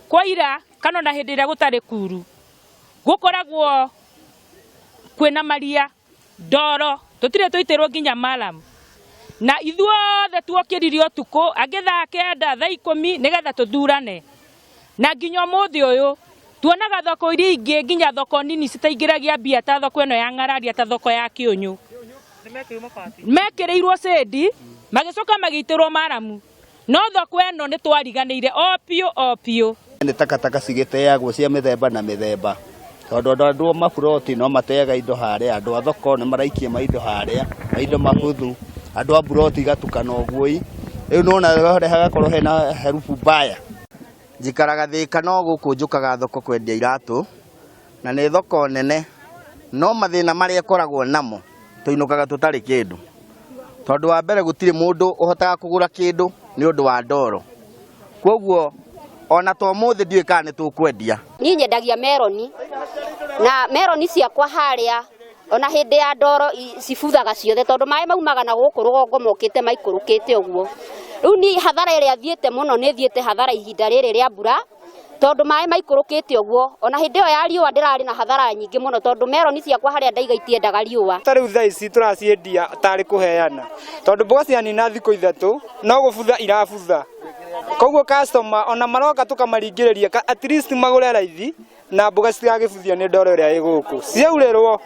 Kwaira kana ona hĩndĩ ĩrĩa gũtarĩ kuru gũkoragwo kwĩna maria ndoro tũtirĩ tũitĩrwo nginya maramu na ithuothe tuokĩrire ũtukũ angĩ thaa 9, thaa 10 nĩgetha tũthurane. Na nginya ũmũthĩ ũyũ tuonaga thoko iria ingĩ nginya thoko nini citaingĩragia mbia ta thoko ĩno ya Ng'araria, ta thoko ya Kĩũnyũ, mekĩrĩirwo cĩndi magĩcoka magĩitĩrwo maramu, no thoko ĩno nĩ twariganĩire o piũ o piũ. Nĩ takataka cigĩteagwo cia mĩthemba na mĩthemba, tondũ andũ a maburoti no mateaga indo harĩa, andũ a thoko nĩ maraikia maindo harĩa, maindo mabuthu, andũ a buroti igatukana ũguo ĩ. Rĩu nĩwona harĩa hagakorwo hena harufu mbaya. Njikaraga Thĩka, no gũkũ njũkaga thoko kwendia iratũ, na nĩ thoko nene, no mathĩna marĩa ĩkoragwo namo, tũinũkaga tũtarĩ kĩndũ, tondũ wa mbere gũtirĩ mũndũ ũhotaga kũgũra kĩndũ nĩ ũndũ wa ndoro. Koguo ona to ũmũthĩ ndiũĩ kana nĩ tũkwendia. Niĩ nyendagia meroni, na meroni ciakwa harĩa ona hĩndĩ ya ndoro cibuthaga ciothe, tondũ maĩ maumaga na gũkũ rũgongo mokĩte maikũrũkĩte ũguo. Rĩu ni hathara ĩrĩa thiĩte mũno, nĩ thiĩte hathara ihinda rĩrĩ rĩa mbura, tondũ maĩ maikũrũkĩte ũguo. Ona hĩndĩ ĩyo ya riũa ndĩrarĩ na hathara nyingĩ mũno, tondũ meroni ciakwa harĩa ndaiga itiendaga riũa. Ta rĩu thaa ici tũraciendia tarĩ kũheana, tondũ mboga cianina thikũ 3 no gũbutha irabutha. Koguo customer ona maroka tũkamaringĩrĩria at least magũre raithi na mboga citigagĩbuthio nĩ ndoro ĩrĩa ĩ gũkũ. Ciaurĩrwo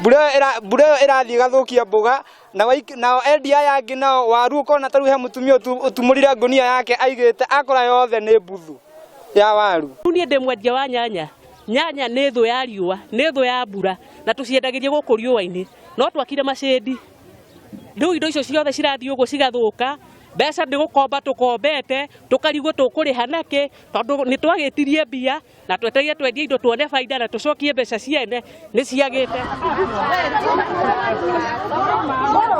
mbura ĩyo ĩrathiĩ ĩgathũkia mboga, nao endia aya angĩ nao waru ũkona ta rĩu he mũtumia ũtumũrire ngũnia yake aigĩte akora yothe nĩ mbuthu ya waru. Rĩu niĩ ndĩ mwendia wa nyanya. Nyanya nĩ thũ ya riũa, nĩ thũ ya mbura, na tũciendagĩria gũkũ riũa-inĩ, no twakire macĩndi. Rĩu indo icio ciothe cirathiĩ ũguo cigathũka, mbeca nĩ gũkomba tũkombete, tũkarigwo tũkũrĩha nakĩ, tondũ nĩ twagĩtirie mbia na twetereire twendie indo tuone baida na tũcokie mbeca ciene, nĩ ciagĩte.